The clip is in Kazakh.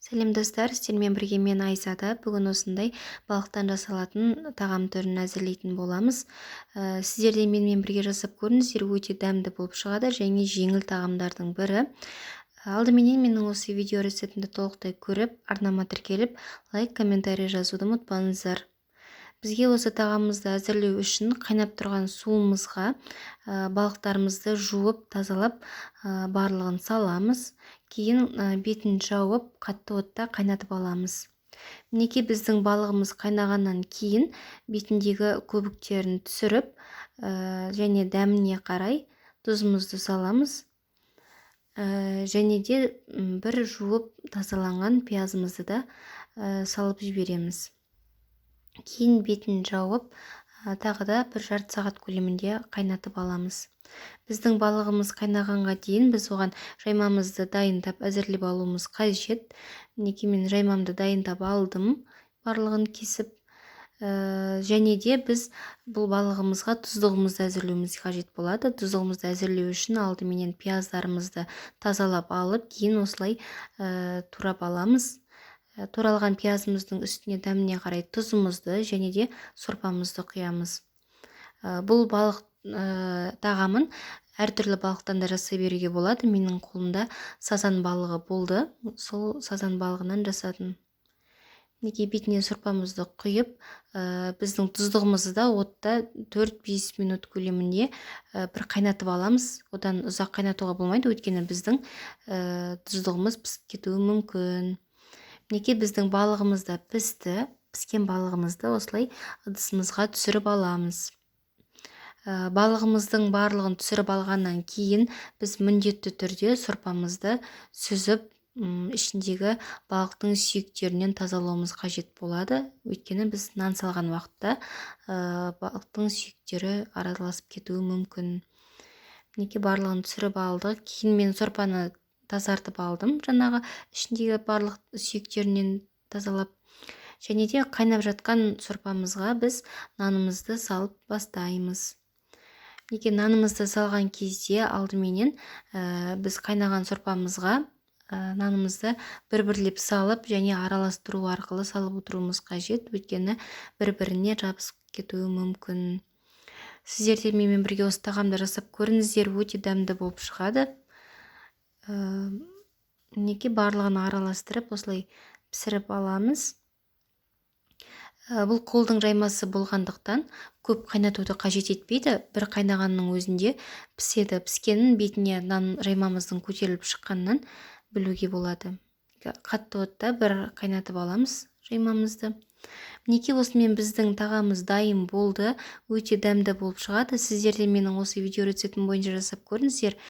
Сәлем, достар! Сіздермен бірге мен, Айзада. Бүгін осындай балықтан жасалатын тағам түрін әзірлейтін боламыз. Сіздер де менімен бірге жасап көріңіздер, өте дәмді болып шығады және жеңіл тағамдардың бірі. Алдыменен менің осы видео рецептімді толықтай көріп, арнама тіркеліп, лайк, комментарий жазуды ұмытпаңыздар. Бізге осы тағамымызды әзірлеу үшін қайнап тұрған суымызға балықтарымызды жуып, тазалап, барлығын саламыз. Кейін бетін жауып, қатты отта қайнатып аламыз. Мінекей, біздің балығымыз қайнағаннан кейін бетіндегі көбіктерін түсіріп, және дәміне қарай тұзымызды саламыз. Және де бір жуып тазаланған пиязымызды да салып жібереміз. Кейін бетін жауып, тағы да бір жарты сағат көлемінде қайнатып аламыз. Біздің балығымыз қайнағанға дейін біз оған жаймамызды дайындап, әзірлеп алуымыз қажет. Мінекей, мен жаймамды дайындап алдым, барлығын кесіп. Және де біз бұл балығымызға тұздығымызды әзірлеуіміз қажет болады. Тұздығымызды әзірлеу үшін алдыменен пияздарымызды тазалап алып, кейін осылай турап аламыз. Туралған пиязымыздың үстіне дәміне қарай тұзымызды және де сорпамызды құямыз. Бұл балық тағамын әртүрлі балықтан да жасай беруге болады. Менің қолымда сазан балығы болды, сол сазан балығынан жасадым. Мінекей, бетіне сорпамызды құйып, біздің тұздығымызды да отта 4-5 минут көлемінде бір қайнатып аламыз. Одан ұзақ қайнатуға болмайды, өйткені біздің тұздығымыз пісіп кетуі мүмкін. Мінекей, біздің балығымыз да пісті. Піскен балығымызды осылай ыдысымызға түсіріп аламыз. Балығымыздың барлығын түсіріп алғаннан кейін біз міндетті түрде сорпамызды сүзіп, ішіндегі балықтың сүйектерінен тазалауымыз қажет болады, өйткені біз нан салған уақытта балықтың сүйектері араласып кетуі мүмкін. Мінекей, барлығын түсіріп алдық. Кейін мен сорпаны тазартып алдым, жаңағы ішіндегі барлық сүйектерінен тазалап. Және де қайнап жатқан сорпамызға біз нанымызды салып бастаймыз. Мінекей, нанымызды салған кезде алдыменен біз қайнаған сорпамызға нанымызды бір бірлеп салып және араластыру арқылы салып отыруымыз қажет, өйткені бір біріне жабысып кетуі мүмкін. Сіздер де менімен бірге осы тағамды жасап көріңіздер, өте дәмді болып шығады. Мінекей, барлығын араластырып, осылай пісіріп аламыз. Бұл қолдың жаймасы болғандықтан, көп қайнатуды қажет етпейді, бір қайнағанның өзінде піседі. Піскенін бетіне нан жаймамыздың көтеріліп шыққанынан білуге болады. Қатты отта бір қайнатып аламыз жаймамызды. Мінекей, осымен біздің тағамымыз дайын болды. Өте дәмді болып шығады. Сіздер де менің осы видео рецептім бойынша жасап көріңіздер.